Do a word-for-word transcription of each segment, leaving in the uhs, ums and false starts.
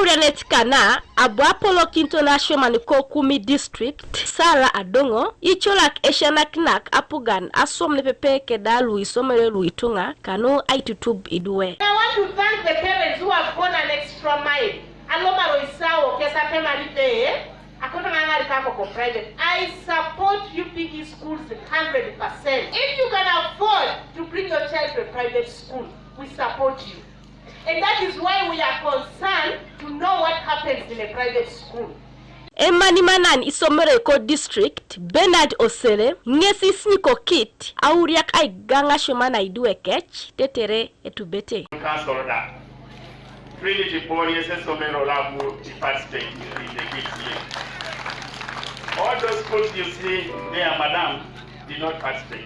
Prenet kana abu apolokinito na asioman ko Kumi district, Sarah Adongo, icolak esianakinak apugan aswam nepepe keda lu isomero lu ituŋa kanu aitutub idwe. I want to thank the parents who have gone an extra mile. Alomar oisao kesatemari pe akoto ŋaŋar kakoko private. I support U P E schools hundred percent. If you can afford to bring your child to a private school, we support you. And that is why we are concerned to know what happens in a private school. Emanimanan isomero ko district, Bernard Osere, ŋes isinyikokit auriak aigaŋ asioman aidwe kec tetere etubete. Council da. Trinity Paul yes esomero labu participate in the kids here. All those schools you see there, madam, did not participate.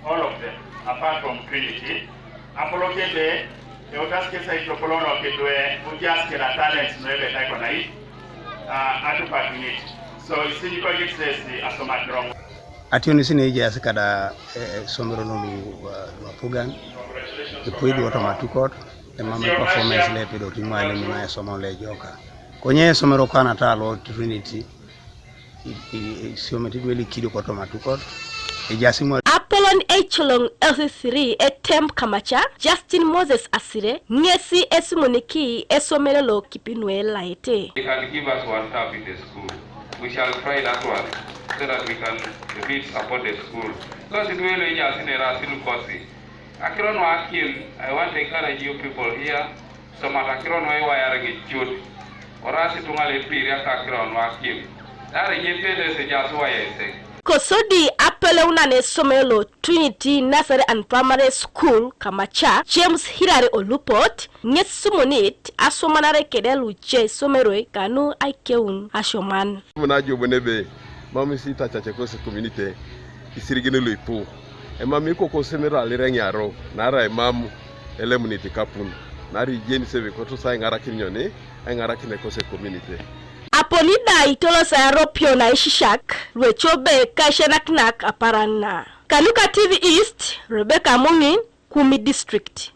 All of them, apart from Trinity. Apolokede, eutas kesa itopolono kedwe, ujas kena talents no ebe taiko na it, uh, atu patinit. So, isinyi kwa gitses asomat wrong. Ation isine ijas kada, eh, eh, somero no lu, uh, lu apugan, ipuidu otomatukot, emama performance le pido timwa elimu na esomo le joka. Konye somero kana talo Trinity, i, i, i, siome tidwe likido kotomatukot, ejasi mwa. Apolon Echolong L C three etem kamaca, Justin Moses Asire, ŋesi esimuniki esomero lo kipinwe laete. They can give us one tap in the school. We shall try that one so that we can a bit support the school. Because it will just in a rasil kosi. Akiron wakim, I want to encourage you people here. Somat akiro nuai wayar ŋicut, oras ituŋa luipiria kakiro nuakim. Naarai nyepedese ejaas wayar isek. Kosodi apeleunan esomero lo Trinity Nursery and Primary School kamaca, James Hilary Olupot, ŋes sumunit asomanare kede luce isomeroi kanu aikeun asioman. Muna ajobo nebe mam isi itacacakosi community isirigin luipu. Emam ikokosi miral ireŋiaro, naarai mam elemunit ikapun, naarai ijeni sebe kotusa aiŋarakin nyoni, aiŋarakin ekosi community. Aponi da itolosa eropio naisisiak luecobe kaisienakinak aparan na. Kanuka T V East, Rebecca Amoŋin, Kumi District.